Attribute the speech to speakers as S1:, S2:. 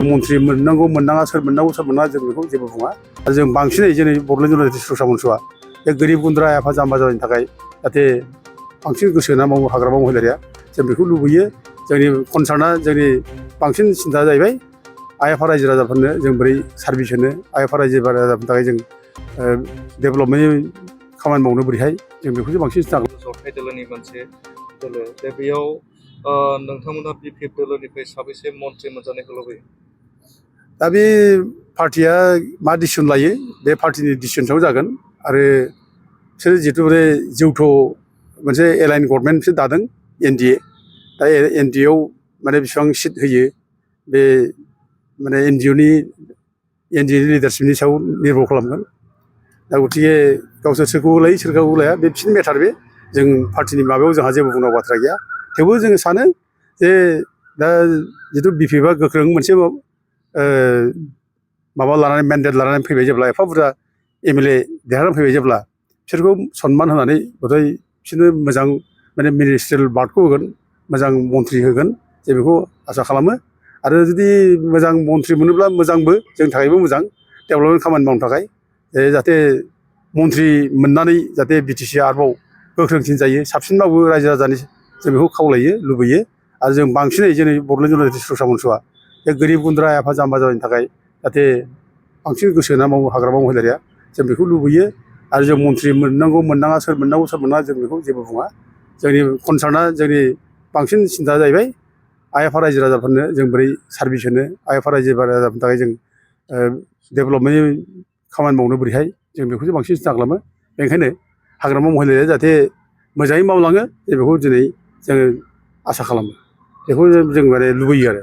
S1: मन्थ्रि मोननांगौ मोननाङा सोर मोननाङा जों बेखौ जेबो बुङा आरो जों बांसिनै जोंनि बड'लेण्ड जनजाति सुरक्षा मन्चआ बे गोरिब गुन्द्रा आफा जाम्बा जानायनि थाखाय जाहाथे बांसिन गोसो होना मावो हाग्रामा महिलारिया जों बेखौ लुबैयो। जोंनि कनसार्नआ जोंनि बांसिन सिन्था जाहैबाय आइ आफा रायजो राजाफोरनो जों बोरै सार्भिस होनो आइ आफा रायजो राजाफोरनि थाखाय जों डेभेलपमेन्टनि खामानि मावनो बोरैहाय जों बेखौसो बांसिन सिन्था खालामो।
S2: जथाय दोलोनि मोनसे दोलो दा बेयाव नोंथांमोनहा बिपिएफ दोलोनिफ्राय साबेसे मन्थ्रि मोनजानायखौ लुबैयो?
S1: दा बे पार्टिया मा डिसिसन लायो बे पार्टिनि डिसिसन सायाव जागोन आरो बिसोर जिहेतु बे जौथ' मोनसे एलाइन गभर्नमेन्ट बिसोर दादों एनडिए दा एनडिएआव माने बेसेबां सिट होयो बे माने एनडिएनि लिडारशिपनि सायाव निर्भर खालामगोन। दा गतिके गावसोर सोरखौ लायो सोरखौ लाया बे बिसोरनि मेटार बे जों पार्टिनि माबायाव जोंहा जेबो बुंनांगौ बाथ्रा गैया। थेवबो जोङो सानो जे दा जिथु बिपिएफआ गोख्रों मोनसे माबा लानानै मेन्डेट लानानै फैबाय जेब्ला एफा बुरजा एमएलए देरहानानै फैबाय जेब्ला बिसोरखौ सनमान होनानै हथाय बिसोरनो मोजां माने मिनिस्ट्रियेल बार्डखौ होगोन मोजां मन्थ्रि होगोन जों बेखौ आसा खालामो। आरो जुदि मोजां मन्थ्रि मोनोब्ला मोजांबो जोंनि थाखायबो मोजां डेभेलपमेन्ट खामानि मावनो थाखाय जाहाथे मन्थ्रि मोननानै जाहाथे बिटिसिआ आरोबाव गोख्रोंसिन जायो साबसिन मावो रायजो राजानि जों बेखौ खावलायो लुबैयो। आरो जों बांसिनै जोंनि बड'लेण्ड जनजाति सुरक्षा मन्चआ बे गोरिब गुन्द्रा आफा जाम्बा जानायनि थाखाय जाहाथे बांसिन गोसो होना मावो हाग्रामा महिलारिया जों बेखौ लुबैयो। आरो जों मन्थ्रि मोननांगौ मोननाङा सोर मोननाङा जों बेखौ जेबो बुङा। जोंनि कनसार्नआ जोंनि बांसिन सिन्था जाहैबाय आइ आफा रायजो राजाफोरनो जों बोरै सार्भिस होनो आइ आफा रायजो राजाफोरनि थाखाय जों डेभेलपमेन्टनि खामानि मावनो बोरैहाय जों बेखौसो बांसिन सिन्था खालामो। बेनिखायनो हाग्रामा महिलारिया जाहाथे मोजाङै मावलाङो जों बेखौ दिनै जोङो आसा खालामो बेखौ जों माने लुबैयो आरो।